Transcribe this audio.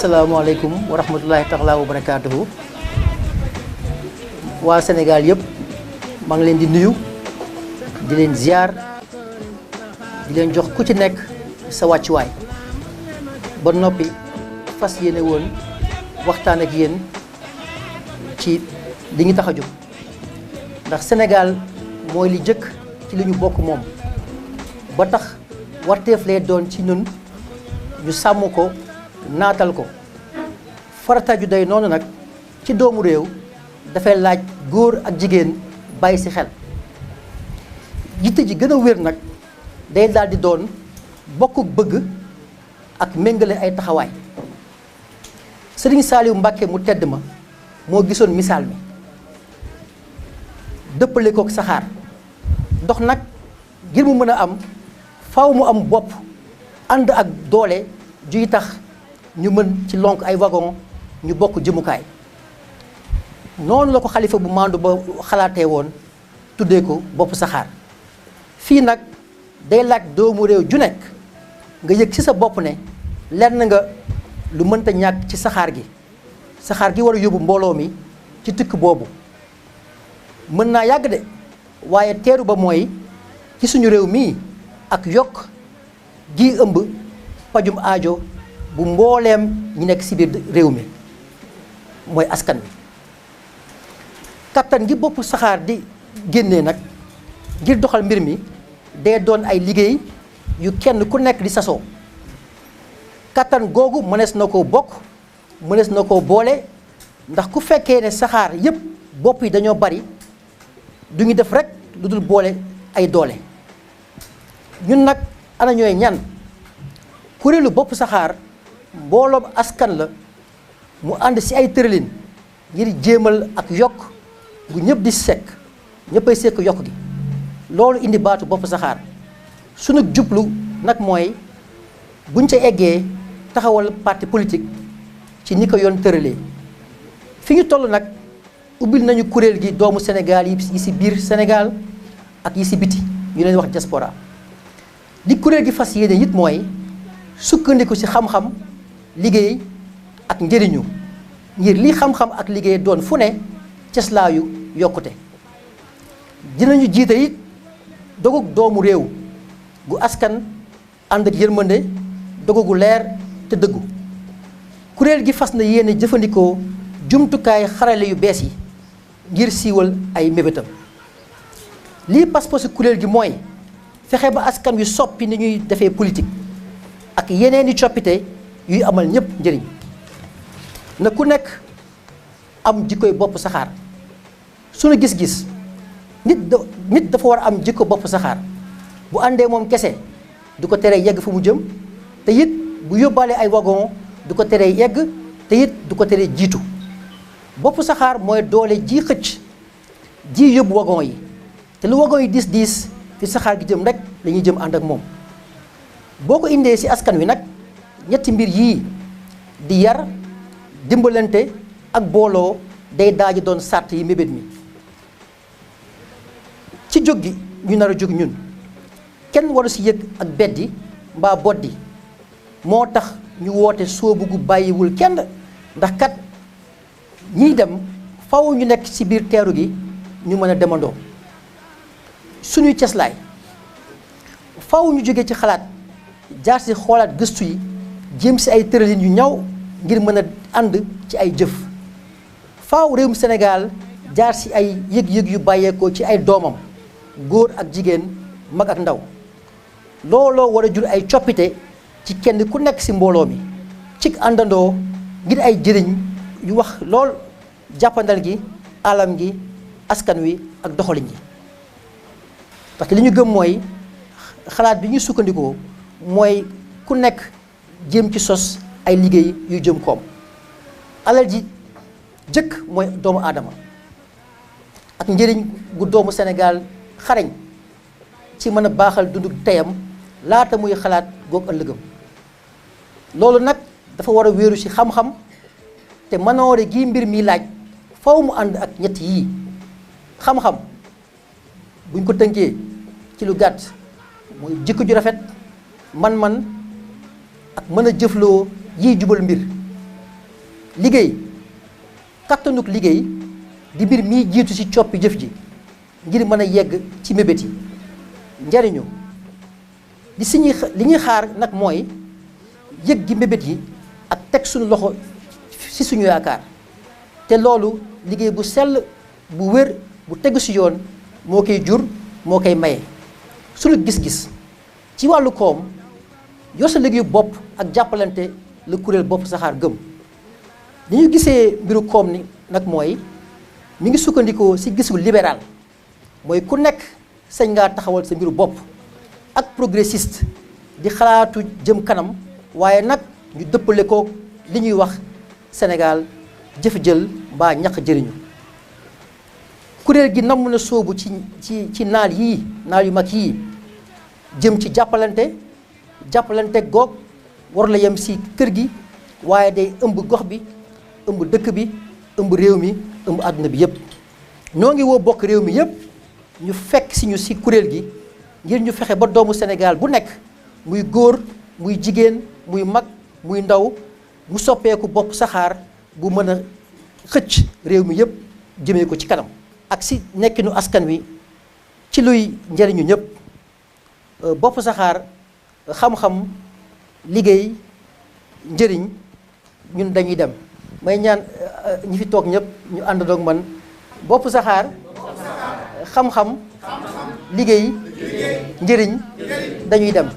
asalaamaaleykum wa rahmatulahi taala wa barakaatuhu waa Sénégal yëpp maa ngi leen di nuyu di leen ziar di leen jox ku ci nekk sa wàccuwaay ba noppi fas yéene woon waxtaan ak yéen ci li ñu tax a jóg ndax Sénégal mooy li jëkk ci li ñu bokk moom ba tax warteef lay doon ci ñun ñu sàmm ko naatal ko farata ju day noonu nag ci doomu réew dafay laaj góor ak jigéen bàyyi ci xel yitte ji gën a wér nag day daal di doon bokkuk bëgg ak méngale ay taxawaay Sëriñ Saaliw Mbàkke mu tedd ma moo gisoon misaal mi dëppale kook saxaar ndox nag ngir mu mën a am faaw mu am bopp ànd ak doole juy tax ñu mën ci lonk ay wagon ñu bokk jëmukaay noonu la ko xalifa bu maandu ba xalaatee woon tuddee ko bopp saxaar fii nag day laaj doomu réew ju nekk nga yëg ci sa bopp ne lenn nga lu mënta ñàkk ci saxaar gi war a yóbbu mbooloo mi ci tukki boobu mën naa yàgg de waaye teeru ba mooy ci suñu réew mii ak yokk gi ëmb pajum aajo bu mbooleem ñi nekk ci biir réew mi mooy askan wi kattan gi bopp saxaar di génnee nag ngir doxal mbir mi day doon ay liggéey yu kenn ku nekk di sasoo kattan googu mënees na koo bokk mënees na koo boole ndax ku fekkee ne saxaar yépp bopp yi dañoo bari du ñu def rekk lu dul boole ay doole ñun nag ana ñooy ñan kuréelu bopp saxaar mbooloom askan la mu ànd ci ay tëralin ngir jéemal ak yokk gu ñëpp di sekk ñëppay sekk yokk gi loolu indi baatu bopp saxaar sunu jublu nag mooy buñ ca eggee taxawal parti politique ci ni ko yoon tëralee fi ñu toll nag ubbil nañu kuréel gi doomu Sénégal yi ci biir Sénégal ak yi ci biti ñu leen wax diaspora li kuréel gi fas yéene it mooy sukkandiku ci xam-xam liggéey ak njëriñu ngir li xam-xam ak liggéey doon fu ne ceslaayu yokkute dinañu jiite it dogug doomu réew gu askan ànd ak yërmande dogu leer te dëggu kuréel gi fas na yéene jëfandikoo jumtukaay xarale yu bees yi ngir siiwal ay mébétam lii pas-pasu kuréel gi mooy fexe ba askan wi soppi ni ñuy defee politique ak yeneen i coppite yuy amal ñëpp njëriñ na ku nekk am jikkoy bopp saxaar sunu gis-gis nit dafa war a am jikko bopp saxaar bu àndee moom kese du ko teree yegg fu mu jëm te it bu yóbbaale ay wagon du ko teree yegg te it du ko teree jiitu bopp saxaar mooy doole ji xëcc ji yóbbu wagon yi te lu wagon yi diis fi saxaar gi jëm rek la ñuy jëm ànd ak moom boo ko indee ci askan wi nag ñetti mbir yii di yar dimbalante ak booloo day daaji doon sàrt yi mébét mi ci jóg gi ñu nar a jóg ñun kenn waru ci yëg ak beddi mbaa boddi moo tax ñu woote soobu gu bàyyiwul kenn ndax kat ñiy dem faw ñu nekk ci biir teeru gi ñu mën a demandoo suñuy ceslaay faw ñu jóge ci xalaat jaar ci xoolaat gëstu yi jéem ci ay tëralin yu ñaw ngir mën a ànd ci ay jëf faaw réewum Sénégal jaar ci ay yëg-yëg yu bàyyeekoo ci ay doomam góor ak jigéen mag ak ndaw looloo war a jur ay coppite ci kenn ku nekk ci mbooloo mi ci àndandoo ngir ay jëriñ yu wax lool jàppandal gi alam gi askan wi ak doxalin gi parce que li ñu gëm mooy xalaat bi ñu sukkandikoo mooy ku nekk jéem ci sos ay liggéey yu jëm koom alal ji jëkk mooy doomu aadama ak njëriñ gu doomu Sénégal xarañ ci mën a baaxal dundu teyam laata muy xalaat goog ëllëgam loolu nag dafa war a wéeru ci xam-xam te manoore gi mbir mi laaj faw mu ànd ak ñett yii xam-xam buñ ko tënkee ci lu gàtt mooy jikko ju rafet man-man ak mën a jëfloo yiy jubal mbir liggéey kattanuk liggéey di mbir mii jiitu ci coppi jëf ji ngir mën a yegg ci mébét yi njariñu li ñuy xaar nag mooy yëg gi mébét yi ak teg suñu loxo ci suñu yaakaar te loolu liggéey bu sell bu wér bu tegu ci yoon moo koy jur moo koy maye suñu gis-gis ci wàllu koom yor sa liggéeyu bopp ak jàppalante la kuréel Bopp Saxaar gëm li ñu gisee mbiru koom ni nag mooy mi ngi sukkandikoo ci gisu libéral mooy ku nekk sañ ngaa taxawal sa mbiru bopp ak progressiste di xalaatu jëm kanam waaye nag ñu dëppale ko li ñuy wax Sénégal jëf jël mbaa ñaq jëriñu kuréel gi namm na soobu ci naal yu mag yii jëm ci jàppalante goog war la yem ci kër gi waaye day ëmb gox bi ëmb dëkk bi ëmb réew mi ëmb àdduna bi yépp ñoo ngi woo bokk réew mi yépp ñu fekk si ñu ci kuréel gi ngir ñu fexe ba doomu Sénégal bu nekk muy góor muy jigéen muy mag muy ndaw mu soppeeku Bopp Saxaar bu mën a xëcc réew mi yépp jëmee ko ci kanam ak ci nekkinu askan wi ci luy njariñu ñépp Bopp Saxaar xam-xam liggéey njëriñ ñun dañuy dem may ñaan ñi fi toog ñépp ñu ànd doog man Bopp Saxaar xam-xam liggéey njëriñ dañuy dem